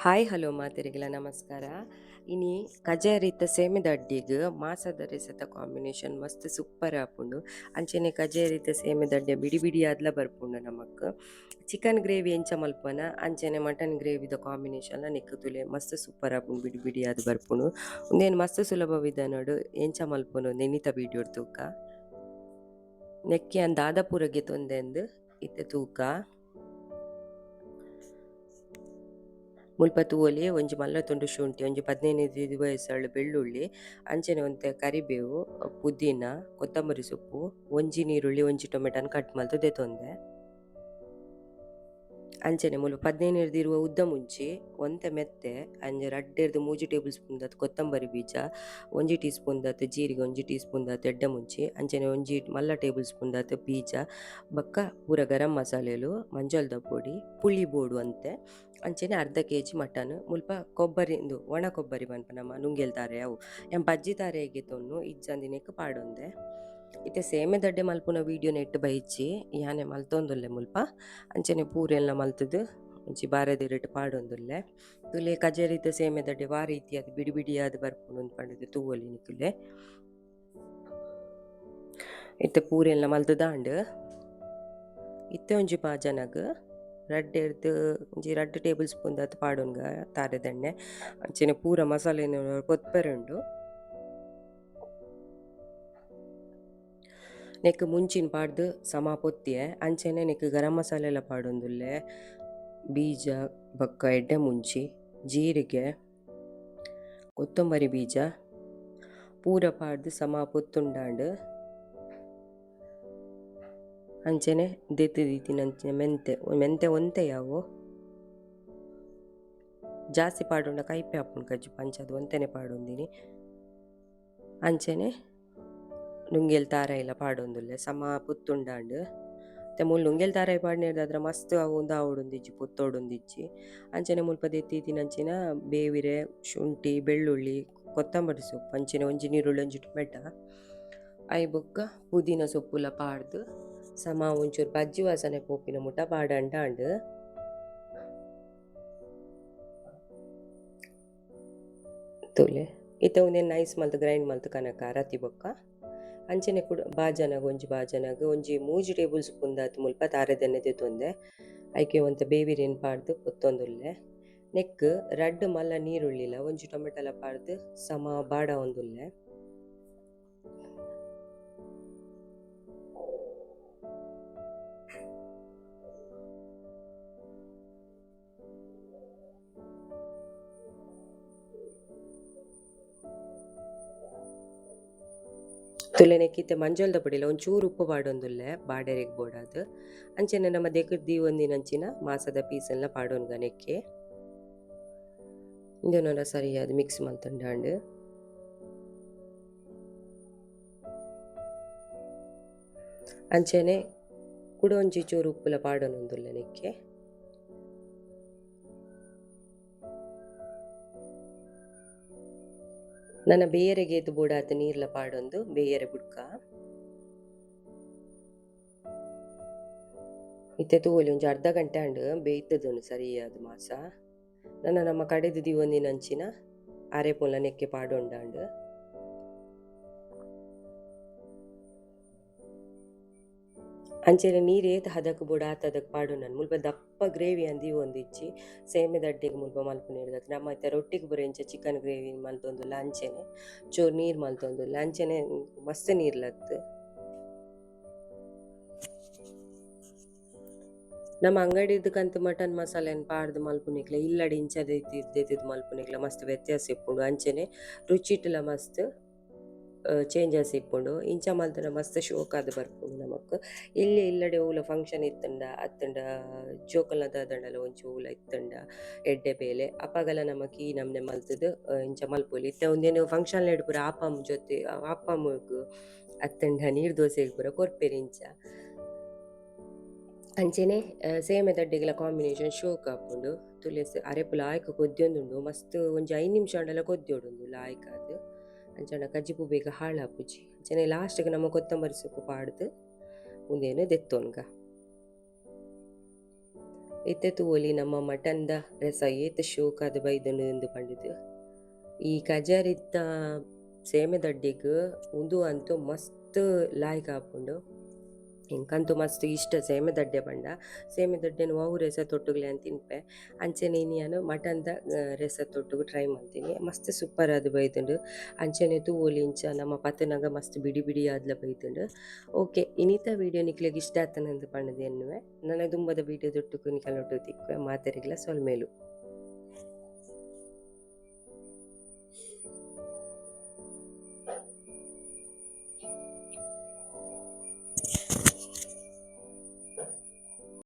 Hi hello ಮಾತೆರಿಗೆಲ ನಮಸ್ಕಾರ. ಇನಿ ಕಜೇರಿತ ಸೇಮೆದ ಅಡ್ಡಿಗ್ ಮಾಸದ ರೆಸತ ಕಾಂಬಿನೇಷನ್ ಮಸ್ತ್ ಸೂಪರ್ ಆಪುಂಡು. ಅಂಚನೆ ಕಜೇರಿತ ಸೇಮೆದ ಅಡ್ಡೆ ಬಿಡಿ ಬಿಡಿ ಆದ್ಲ ಬರ್ಪುಂಡು ನಮಕ್. ಚಿಕನ್ ಗ್ರೇವಿ ಎಂಚ ಮಲ್ಪುವನ ಅಂಚನೆ ಮಟನ್ ಗ್ರೇವಿದ ಕಾಂಬಿನೇಷನ್ ಲ ನೆಕ್ಕ್ ತೂಲೆ ಮಸ್ತ್ ಸೂಪರ್ ಆಪುಂಡು ಬಿಡಿ ಬಿಡಿ ಆದ್ ಬರ್ಪುಂಡು. ಉಂದೆನ್ ಮಸ್ತ್ ಸುಲಭ ವಿಧಾನಡ್ ಎಂಚ ಮಲ್ಪುನು ನೆನಿತ ವಿಡಿಯೋ ತೂಕ. ನೆಕ್ಕೆ ಯಾನ್ ದಾದ ಪೂರ ಗೆತೊಂದೆಂದ್ ಇತ್ತೆ ತೂಕ. ಮುಲ್ಪ ತೂವೊಲಿ ಒಂಜಿ ಮಲ್ಲ ತುಂಡು ಶುಂಠಿ, ಒಂಜಿ 15 ವಯಸ್ಸಾಳು ಬೆಳ್ಳುಳ್ಳಿ, ಅಂಚನೆ ಒಂತೆ ಕರಿಬೇವು, ಪುದೀನ, ಕೊತ್ತಂಬರಿ ಸೊಪ್ಪು, ಒಂಜಿ ನೀರುಳ್ಳಿ, ಒಂಜಿ ಟೊಮೆಟೊನ್ ಕಟ್ ಮಲ್ತ್ ದೆತೊಂದೆ. ಅಂಚನೆ ಮೂಲು 15 ರ್ದ್ 20 ಉದ್ದ ಮುಂಚಿ, ಒಂತೆ ಮೆತ್ತೆ, ಅಂಚ ರಡ್ಡೆರ್ದ್ ಮೂಜಿ ಟೇಬಲ್ ಸ್ಪೂನ್ ದಾತ್ ಕೊತ್ತಂಬರಿ ಬೀಜ, ಒಂಜಿ ಟೀ ಸ್ಪೂನ್ ದಾತ್ ಜೀರಿಗೆ, ಒಂಜಿ ಟೀ ಸ್ಪೂನ್ ದಾತ್ ಎಡ್ಡೆ ಮುಂಚಿ, ಅಂಚನೆ ಒಂಜಿ ಮಲ್ಲ ಟೇಬಲ್ ಸ್ಪೂನ್ ದಾತ್ ಬೀಜ, ಬೊಕ್ಕ ಪೂರ ಗರಂ ಮಸಾಲೆಲು, ಮಂಜಲ್ದ ಪೊಡಿ, ಪುಳಿ ಬೋಡು ಒಂತೆ, ಅಂಚನೆ ಅರ್ಧ ಕೆಜಿ ಮಟನ್, ಮುಲ್ಪ ಕೊಬ್ಬರಿ ಇಂದು ಒಣ ಕೊಬ್ಬರಿ ಪನ್ಪ ನಮ ನುಂಗೆಲ್ ತಾರೆ ಅವು. ಯಾನ್ ಬಜ್ಜಿ ತಾರೆ ಗೆತೊನ್ನು ಇಜ್ಜಂದಿನೆಕ್ ಪಾಡೊಂದೆ. ಇತ್ತೆ ಸೇಮೆದಡ್ಡೆ ಮಲ್ಪುನ ವಿಡಿಯೋ ನೆಟ್ ಬೈಜಿ ಯಾನೆ ಮಲ್ತೊಂದುಲ್ಲೆ ಮುಲ್ಪ ಅಂಚನೆ ಪೂರೆಲ್ಲ ಮಲ್ತುದು ಒಂಜಿ ಬಾರೆದಿರೆಟ್ ಪಾಡೊಂದುಲ್ಲೆ. ತೂಲೆ ಕಜರಿತ ಸೇಮೆದಡ್ಡೆ ವಾ ರೀತಿಯಾದ್ ಬಿಡಿ ಬಿಡಿಯಾದ್ ಬರ್ಪುಂಡು ಪಂಡುದು ತೂವೊಲಿ ನಿಕುಲೆ. ಇತ್ತೆ ಪೂರೆಲ್ಲ ಮಲ್ತುದಾಂಡ್. ಇತ್ತೆ ಒಂಜಿ ಬಾಜನಗ್ ರಡ್ಡೆರ್ದ್ ಒಂಜಿ ರಡ್ಡ್ ಟೇಬಲ್ ಸ್ಪೂನ್ ದಾತ್ ಪಾಡೊನ್ಗ ತಾರೆದೆಣ್ಣೆ ಅಂಚನೆ ಪೂರ ಮಸಾಲೆನ್ ಪೊತ್ಪೆರೆ ಉಂಡು. ನೆಕ್ ಮುಂಚಿನ್ ಪಾಡ್ದ್ ಸಮ ಪೊತ್ತಿಯೆ ಅಂಚನೆ ನೆಕ್ ಗರಂ ಮಸಾಲೆಲ ಪಾಡೊಂದುಲ್ಲೆ ಬೀಜ ಬೊಕ್ಕ ಎಡ್ಡೆ ಮುಂಚಿ ಜೀರಿಗೆ ಕೊತ್ತಂಬರಿ ಬೀಜ ಪೂರ ಪಾಡ್ದ್ ಸಮ ಪೊತ್ತುಂಡಾಂಡ್. ಅಂಚನೆ ದೆತ್ತ್ ದೀತಿನಂಚಿನ ಮೆಂತೆ ಮೆಂತೆ ಒಂತೆ ಯಾವು ಜಾಸ್ತಿ ಪಾಡುಂಡ ಕೈಪೆ ಆಪುಂಡು ಕಜ್ಜಿ ಅಂಚಾದ್ ಒಂತೆನೆ ಪಾಡೊಂದಿನಿ. ಅಂಚನೆ ನುಂಗೆಲ್ ತಾರಾಯಿಲ ಪಾಡೊಂದುಲ್ಲೆ ಸಮ ಪೊತ್ತುಂಡಾಂಡ್. ಇತ್ತೆ ಮೂಲು ನುಂಗೆಲ್ ತಾರಾಯಿ ಪಾಡ್ನೆರ್ದಾತ್ರ ಮಸ್ತ್ ಅವು ಉಂದು ಆವೊಡುಂದಿಜ್ಜಿ ಪೊತ್ತೊಡುಂದಿಜ್ಜಿ. ಅಂಚನೆ ಮುಲ್ಪ ದೆತ್ತಿದಿನಂಚಿನ ಬೇವಿರೆ, ಶುಂಠಿ, ಬೆಳ್ಳುಳ್ಳಿ, ಕೊತ್ತಂಬರಿ ಸೊಪ್ಪು ಅಂಚನೆ ಒಂಜಿ ನೀರುಳ್ಳಿ ಒಂಜಿ ಟೊಮೆಟೊ ಐ ಬೊಕ್ಕ ಪುದೀನ ಸೊಪ್ಪುಲ ಪಾಡ್ದ್ ಸಮ ಒಂಚೂರು ಬಜ್ಜಿ ವಾಸನೆ ಪೋಪಿನ ಮುಟ ಪಾಡಂಡಾಂಡ್. ತೂಲೆ ಇತ್ತೆ ಉಂದೆನ್ ನೈಸ್ ಮಲ್ತ್ ಗ್ರೈಂಡ್ ಮಲ್ತ್ ಕನಕ ರತಿ ಬೊಕ್ಕ. ಅಂಚನೆ ಕುಡ ಬಾಜನಗ್ ಒಂಜಿ ಬಾಜನಗ್ ಒಂಜಿ ಮೂಜಿ ಟೇಬಲ್ ಸ್ಪೂನ್ ದಾತ್ ಮುಲ್ಪ ತಾರೆದೆಣ್ಣೆ ದೆತೊಂದೆ. ಐಕೆ ಒಂತೆ ಬೇವಿರೆನ್ ಪಾಡ್ದ್ ಪೊತ್ತೊಂದುಲ್ಲೆ. ನೆಕ್ಕ್ ರಡ್ಡ್ ಮಲ್ಲ ನೀರುಳ್ಳಿಲ ಒಂಜಿ ಟೊಮೆಟೊಲ ಪಾಡ್ದ್ ಸಮ ಬಾಡಾವೊಂದುಲ್ಲೆ. ತೂಲೆ ನೆಕ್ಕ್ ಇತ್ತೆ ಮಂಜಲ್ದ ಪೊಡಿಲ ಒಂಚೂರು ಉಪ್ಪು ಪಾಡೊಂದುಲ್ಲೆ ಬಾಡೆರೆಗ್ ಬೋಡಾದ್. ಅಂಚನೆ ನಮ ದೆಕ್ಕ್ದ್ ದೀವೊಂದಿನಂಚಿನ ಮಾಸದ ಪೀಸ್ ನ್ಲ ಪಾಡೊನ್ಗ ನೆಕ್ಕೆ. ಉಂದೆನ್ ಸರಿಯಾದ್ ಮಿಕ್ಸ್ ಮಲ್ತುಂಡಾಂಡ್. ಅಂಚನೆ ಕುಡ ಒಂಜಿ ಚೂರು ಉಪ್ಪುಲ ಪಾಡೊನೊಂದುಲ್ಲೆ ನೆಕ್ಕೆ. ನನ ಬೇಯರೆಗ್ ಏತ್ ಬೋಡಾತ್ ನೀರ್ಲ ಪಾಡೊಂದು ಬೇಯರೆ ಬುಡ್ಕ. ಇತ್ತೆ ತೂವೊಲಿ ಒಂಜಿ ಅರ್ಧ ಗಂಟೆ ಆಂಡ್ ಬೇಯ್ತುದುಂಡು ಸರಿಯಾದ್ ಮಾಸ. ನನ ನಮ್ಮ ಕಡೆದ್ ದೀವೊಂದಿನಂಚಿನ ಅರೆಪುಲ ನೆಕ್ಕೆ ಪಾಡೊಂಡಾಂಡ್. ಅಂಚನೆ ನೀರ್ ಏತ್ ಹದಕ್ ಬೋಡು ಆತ್ ಹದಕ್ ಪಾಡೊನೊಲಿ. ಮುಲ್ಪ ದಪ್ಪ ಗ್ರೇವಿ ಅಂದ್ ದೀವೊಂದಿಜ್ಜಿ. ಸೇಮೆದ ಅಡ್ಡೆಗ್ ಮುಲ್ಪ ಮಲ್ಪುನೆರ್ದ್ ನಮ ಇತ್ತೆ ರೊಟ್ಟಿಗ್ ಪೂರ ಇಂಚ ಚಿಕನ್ ಗ್ರೇವಿ ಮಲ್ತೊಂದುಲ್ಲ ಅಂಚನೆ ಚೂರು ನೀರ್ ಮಲ್ತೊಂದುಲ್ಲ ಅಂಚನೆ ಮಸ್ತ್ ನೀರ್ಲತ್ತ್. ನಮ ಅಂಗಡಿದ್ ಕಂತ್ ಮಟನ್ ಮಸಾಲೆನ್ ಪಾಡ್ದ್ ಮಲ್ಪುನೆಕ್ಲ ಇಲ್ಲಡ್ ಇಂಚ ದೆತ್ತ್‌ದ್ ಮಲ್ಪುನೆಕ್ಲ ಮಸ್ತ್ ವ್ಯತ್ಯಾಸ ಇಪ್ಪುಂಡು. ಅಂಚನೆ ರುಚಿಟ್ಲ ಮಸ್ತ್ ಚೇಂಜಸ್ ಇಪ್ಪುಂಡು. ಇಂಚ ಮಲ್ತ್ಂಡ ಮಸ್ತ್ ಶೋಕಾದ್ ಬರ್ಪುಂಡು ನಮಕ್. ಎಲ್ಯ ಇಲ್ಲಡೆ ಒವ್ಲ ಫಂಕ್ಷನ್ ಇತ್ತ್ಂಡ ಅತ್ತ್ಂಡ ಜೋಕುಲ್ನ ದಾದಂಡಲ ಒಂಜಿ ಒವ್ಲ ಇತ್ತ್ಂಡ ಎಡ್ಡೆ ಬೇಲೆ ಅಪಗಲ ನಮಕ್ ಈ ನಮೂನೆ ಮಲ್ತ್‌ದ್ ಇಂಚ ಮಲ್ಪೊಲಿ. ಇತ್ತೆ ಉಂದೆನ್ ಫಂಕ್ಷನ್ ಲೆಡ್ ಪೂರ ಆಪಮ್ ಜೊತೆ ಆಪಮ್‌ಗ್ ಅತ್ತ್ಂಡ ನೀರ್ ದೋಸೆಗ್ ಪೂರ ಕೊರ್ಪೆರ್ ಇಂಚ. ಅಂಚನೆ ಸೇಮೆದಡ್ಡೆಗ್ಲ ಕಾಂಬಿನೇಷನ್ ಶೋಕ್ ಆಪುಂಡು. ತೂಲೆ ಅರೆಪು ಲಾಯ್ಕ್ ಕೊದ್ಯೊಂದುಂಡು ಮಸ್ತ್ ಒಂಜಿ 5 ನಿಮಿಷ ಆಂಡಲ ಕೊದ್ಯೊಡು ಉಂದು ಲಾಯ್ಕ್ ಆದ್. ಅಂಚಾಂಡ ಕಜಿಪು ಬೇಗ ಹಾಳಾಪುಜಿ. ಅಂಚನೆ ಲಾಸ್ಟ್ ಗ್ ನಮ ಕೊತ್ತಂಬರಿ ಸೊಪ್ಪು ಪಾಡ್ದ್ ಉಂದೆನ್ ದೆತ್ತೊನ್ಗ. ಇತ್ತೆ ತೂವೊಲಿ ನಮ್ಮ ಮಟನ್ದ ರೆಸ ಏತ್ ಶೋಕಾದ್ ಬೈದ್ಂಡ್ ಇಂದ್ ಪಂಡುದು. ಈ ಕಜಾರಿತ್ತ ಸೇಮೆದಡ್ಡಿಗ್ ಉಂದು ಅಂತೂ ಮಸ್ತ್ ಲಾಯ್ಕ್ ಆಪುಂಡು. ಎಂಕಂತೂ ಮಸ್ತ್ ಇಷ್ಟ ಸೇಮೆದಡ್ಡೆ ಪಂಡ. ಸೇಮೆದಡ್ಡೆನ್ ಒವು ರೆಸತೊಟ್ಟುಗ್ಲ ಯಾನ್ ತಿನ್ಪೆ. ಅಂಚನೆ ಇನಿ ಯಾನ್ ಮಟನ್ದ ರೆಸತೊಟ್ಟುಗು ಟ್ರೈ ಮಲ್ತಿನಿ. ಮಸ್ತ್ ಸೂಪರ್ ಆದ್ ಬೈದ್ಂಡ್. ಅಂಚನೆ ತೂವೊಲಿ ಇಂಚ ನಮ ಪತ್ತುನಗ ಮಸ್ತ್ ಬಿಡಿ ಬಿಡಿ ಆದ್ಲ ಬೈದ್ಂಡ್. ಓಕೆ, ಇನಿತ ವಿಡಿಯೋ ನಿಕ್ಲೆಗ್ ಇಷ್ಟ ಆತುಂಡು ಪಂಡುದು ಎನ್ನುವೆ. ನನ ದುಂಬದ ವಿಡಿಯೋ ದೊಟ್ಟುಗು ನಿಕಲ್ನೊಟ್ಟುಗು ತಿಕ್ಕುವೆ. ಮಾತೆರೆಗ್ಲ ಸೊಲ್ಮೆಲು.